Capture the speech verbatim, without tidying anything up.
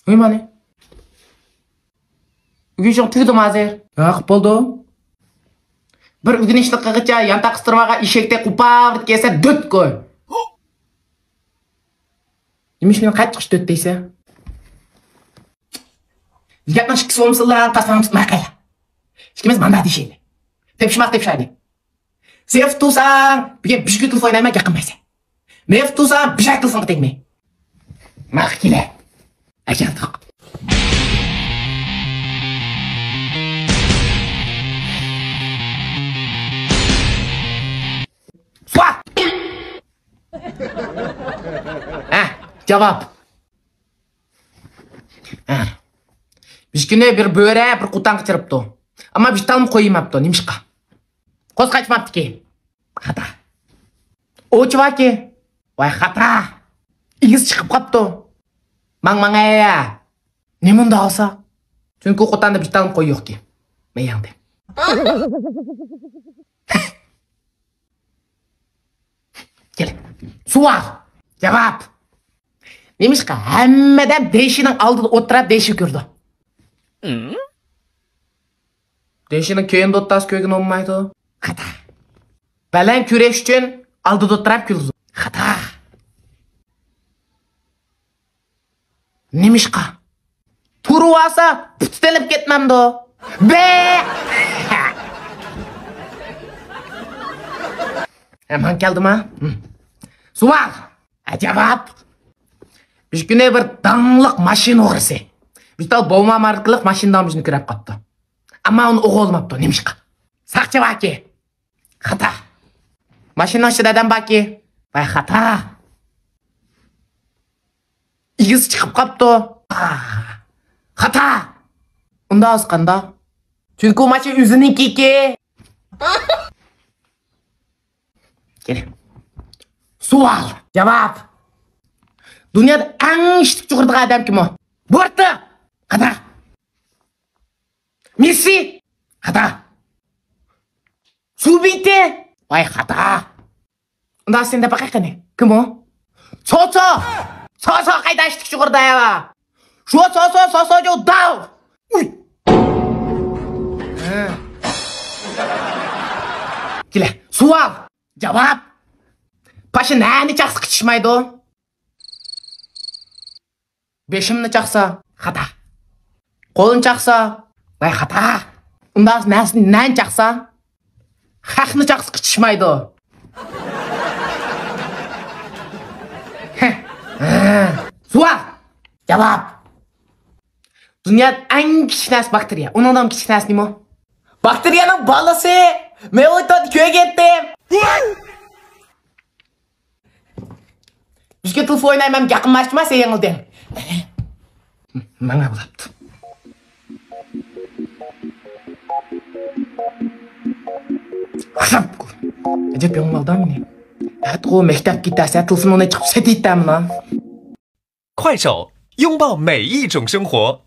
قوي مانا. ئۆگىنىشىڭ تۈگىدىمۇ ھازىر؟ ھە، قىپ بولدۇم. بىر ئۆگىنىشلىك قىلغىچە يانتاق قىستۇرۇۋالغان ئېشەكتەك قوپاپ كەلسە دۆت قوي. نېمە ئىش مېنى قاتتىق ئىشتۆت دەيسەن؟ گەپنىڭ ئىككىسى بولمىسىلا، تاسماڭ تۇتماي قايلا. ئىككىمىز مانداق دېيىشەيلى. تېپىشماق تېپىشايلى. سېنى تۇتساڭ، بۈگۈن بىشكۈن تېلېفون ئوينايمەن، گەپ قىلمايسەن. مېنى تۇتساڭ، بىشاي تېلېفونغا تەگمەي. ماقا كېلە. ئەكەلدۇق. سۇۋا! ھە، جاۋاب. ھە. بىر كۈنى بىر بۆرە بىر قوتان قېچىرىپتۇ. ئەمما بىر تالمۇ قويماپتۇ. نېمىشقا؟ قوز قاچماپتىكى. خاتا. ئوۋچى باركى. ۋاي خاتا. ئىگىسى چىقىپ قاپتۇ. ماڭ ماڭ ئەيە. نېمە ئۇنداق ئالسا؟ چۈنكى ئۇ قوتاندا بىر تالمۇ قوي يوقكى. مەيەڭدە. كېلە. سوئال. جاۋاب. نېمىشقا ھەممە ئادەم دېيىشىنىڭ ئالدىدا ئولتۇرۇپ دېيىشنى كۆرىدۇ؟ دېيىشىنىڭ كەينىدە ئولتۇرسا كۆرگىلى بولمايدۇ. خاتا. بەلەن كۈرەش ئۈچۈن ئالدىدا ئولتۇرۇپ كۈلىدۇ. خاتا. نېمىشقا؟ تۇرۇۋالسا پۇتى تېلىپ كەتمەمدۇ؟ بە! ھەم كەلدىما؟ سوئال. جاۋاب. بىر كۈنى بىر داڭلىق ماشىنا ئوغرىسى بىر تال بوۋما ماركىلىق ماشىنا دامبىسىنى كۆرۈپ قاپتۇ. ئەمما ئۇنى ئوغرىلىماپتۇ. نېمىشقا؟ ساقچى باركى. خاتا. ماشىنىنىڭ ئىچىدە ئادەم باركى. ۋاي خاتا. ئىگىسى چىقىپ قاپتۇ. خاتا. ئۇنداق بولسا قانداق؟ چۈنكى ئۇ ماشىنا ئۆزىنىڭكىكى. كېلە. سوئال. جاۋاب. دۇنيادا ئەڭ ئىشتىك چۇقۇرىدىغان ئادەم كىم ئۇ؟ بورتى. خاتا. مېسسى. خاتا. سۇبىتى. ۋاي خاتا. ئۇنداق سەن دەپ باقاي قېنى. كىم ئۇ؟ سوسو. سوسو قايتا ئىشتىك چۇقۇرىدا يا. شۇ سوسو سوسو جو داۋ. ئۇي. ھە. كېلە. سوئال. جاۋاب. پاشا نەنى چاقسا قىچىشمايدۇ؟ بېشىمنى چاقسا، خاتا. قولنى چاقسا، ۋاي خاتا. ئۇنداق نەرسىنى نەنى چاقسا، خەقنى چاقسا قىچىشمايدۇ. سوئال. جاۋاب. دۇنيادا ئەڭ كىچىك نەرسە باكتېرىيە. ئۇنىڭدىن كىچىك نەرسە نېمە؟ باكتېرىيەنىڭ بالىسى. مەن ئۇنى كۆرگەنتىم. بىزگە تېلېفون ئوينايمەن، گەپلىشىمەن سېنىڭ بىلەن. ماڭا بولاپتۇ. ئەجەب يوڭلالدام مېنى. ئەتىغۇ مەكتەپ كېتەسە تېلېفوننى چىقىپ سېتىيتتەملا. 快手，拥抱每一种生活。